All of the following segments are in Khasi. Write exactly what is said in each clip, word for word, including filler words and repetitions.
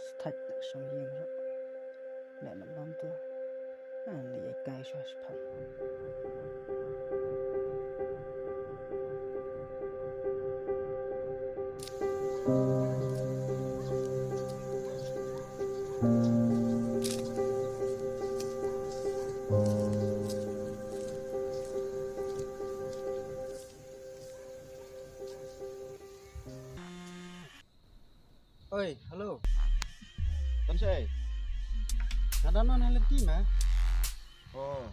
Sthait shong ïing ruh. Leh mat bam tu. An ïa kai shwa shpang. Oi, hello. Kan sai? Kada non helen ti ma. Oh.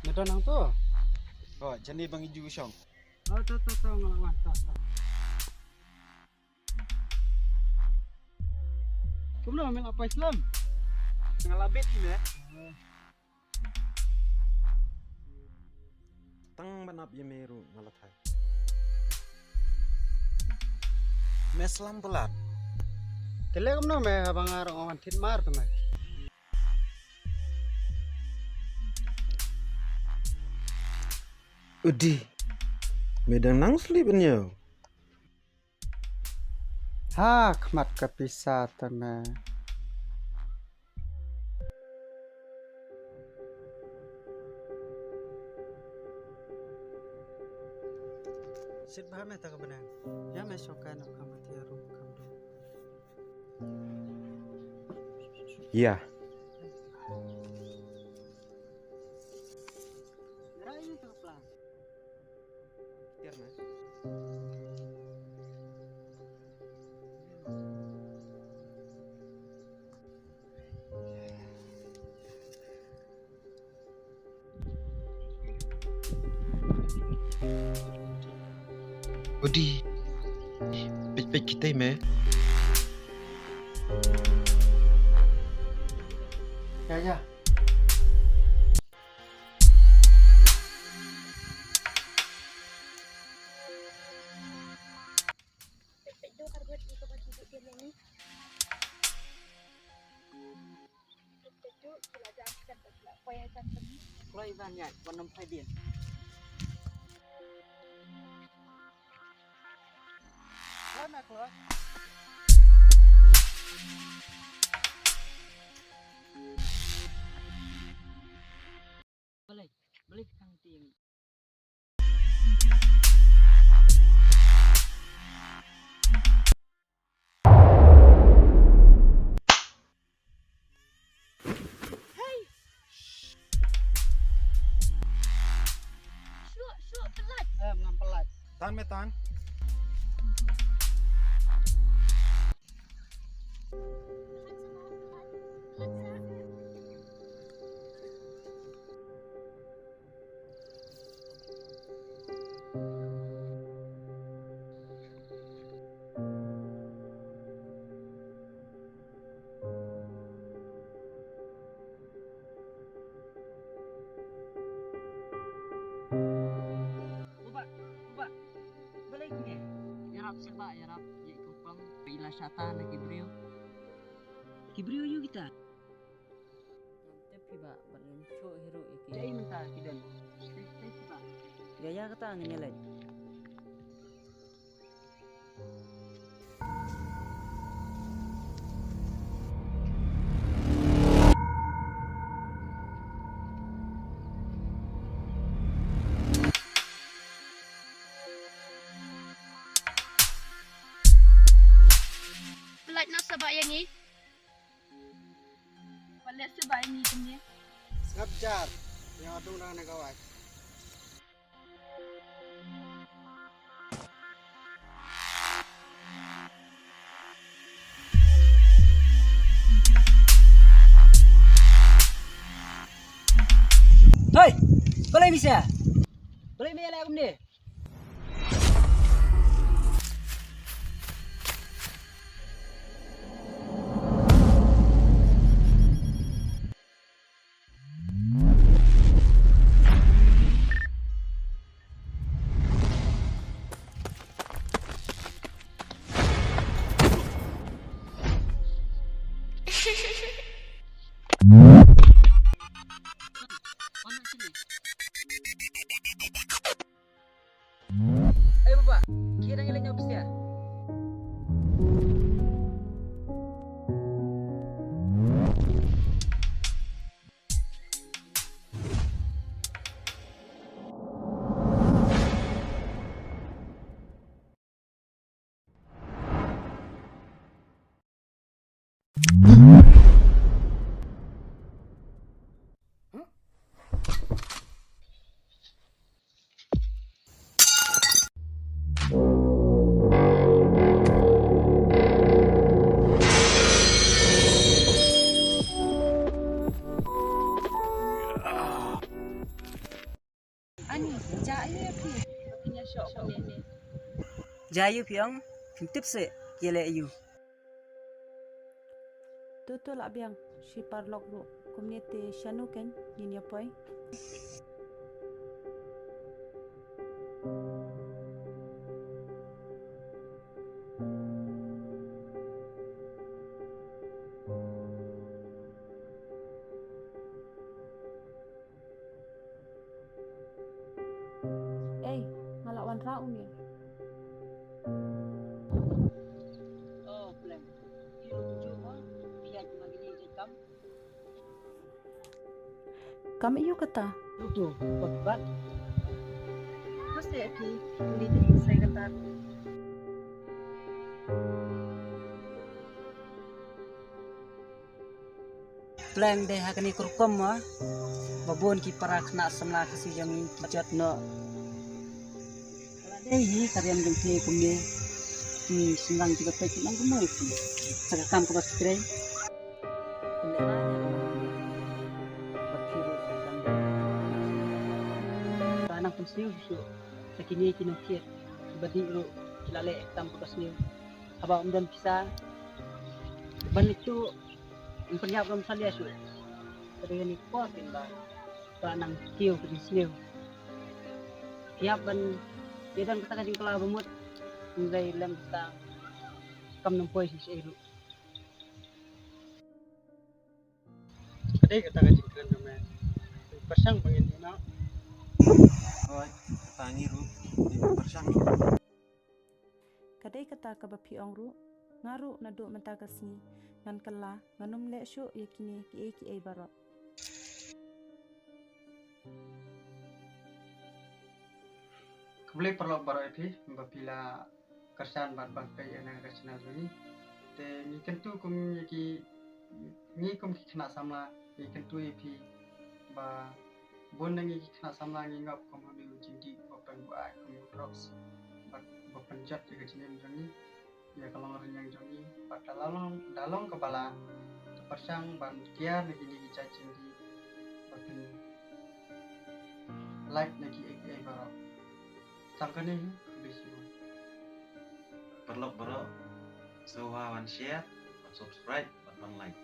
Nada nang tu. Oh, jani bang iju shong. Oh, tu tu tu ngelawan tu tu. Kumno mel apa Islam? Ngalabit ini. Tang ban ap ïa me ruh nga la thai. Me slem palat. Te leh kumno me haba nga ruh nga wan thied mar te me. Udi. Me dang nang slip ban ïew. Ha khmat ka pisa te me. Sit bha me ta ka bneng. Ïa me shokai na kham thia rum kham dum. Ïa. Rai ni ta ka plan. Tiar na. Udi. Peit peit kita me. Ya ya. Kloi ban ïaid ban ym phai dien. Kloi ma kloi. Balei, balei ka kang tieng. Hey! Shuh, shuh, pyllait. Eh, ngam pyllait. Tan me tan. Uba, uba. Balei kine? Ïarap seh ba, ïarap. Ïa i kongpang. Ba i la shata na ki briew. Ki briew ïu kita. Ngam tip hi ba, bad ngam shuh hi ruh ïa ki. Ïa i mynta ki don. Tip, tip hi ba. Ïa, ïa kata ngin ïa leit. Pyllait noh sa ba ïa ngi. Wat leh sa ba ïa ngi kumne. Sngap jar. Ïa nga dong dang na kawai. Hei! Balei misa? Balei me ïaleh kumne? Ai baba, ki dang ïaleh ïa u bista. Ja ïa u phi ong, phim tip seh, ki leh ïa u. To to lah biang, shi paralok ruh, kumne te shano kein, ngin ïa poi. Ei, nga la wanrah une. Oh, Pleng. Ïa, ju ma, phi ïa ma kine jait kam. Kam ïa kata. Rutu, pat pat. Mase ki, ni te sai kata. Pleng dei ha kane ka rukom ma, ba bun ki para khynnah samla Khasi jong ngi ki jot noh. Dei hi ka riam jong phi kumne, ki shynrang ki ba peit ki nang kumne ki. Sa ka kam kaba ki trei. Ka nang pynsniew shuh sa kine ki nongthied, ki ba dih ruh ki la leh tam kaba sniew. Haba ym don pisa ban leit tuh, ym pynïap ruh ym salia shuh. Ka dei kane ka por kin ba ka nang kiew ka jingsniew. Pynïap ban ïa don kata ka jingkylla ba mut, hynrei lem kata kam nang poi shisha ruh. Ka dei kata ka jingkren jong me. Pyrshang ba ngin ïeh noh. Hooid, kata ngi ruh ngi pyrshang. Ka dei kata kaba phi ong ruh, nga ruh naduh mynta ka sngi ngan kylla, ngan ym leh shuh ïa kine kiei kiei baroh. Khublei paralok baroh ïa phi ba phi la kyrshan bad ban peit ïa kane ka channel jong ngi. Te ngi kyntu kum ïa ki, ngi kum ki khynnah samla ngi kyntu ïa phi ba bun na ngi ki khynnah samla ngi ngop kum une u jingdih ba pynbuaid kum u drugs bad ba pynjot ïa ka jingim jong ngi, ïa ka longrynïeng jong ngi, bad da long, da long kaba lah, to pyrshang ban kiar na kine ki jait jingdih ba pynlait na kiei kiei baroh. Tang kane hi, khublei shibun. Paralok baroh, sngewbha ban share, ban subscribe, ban, ban like.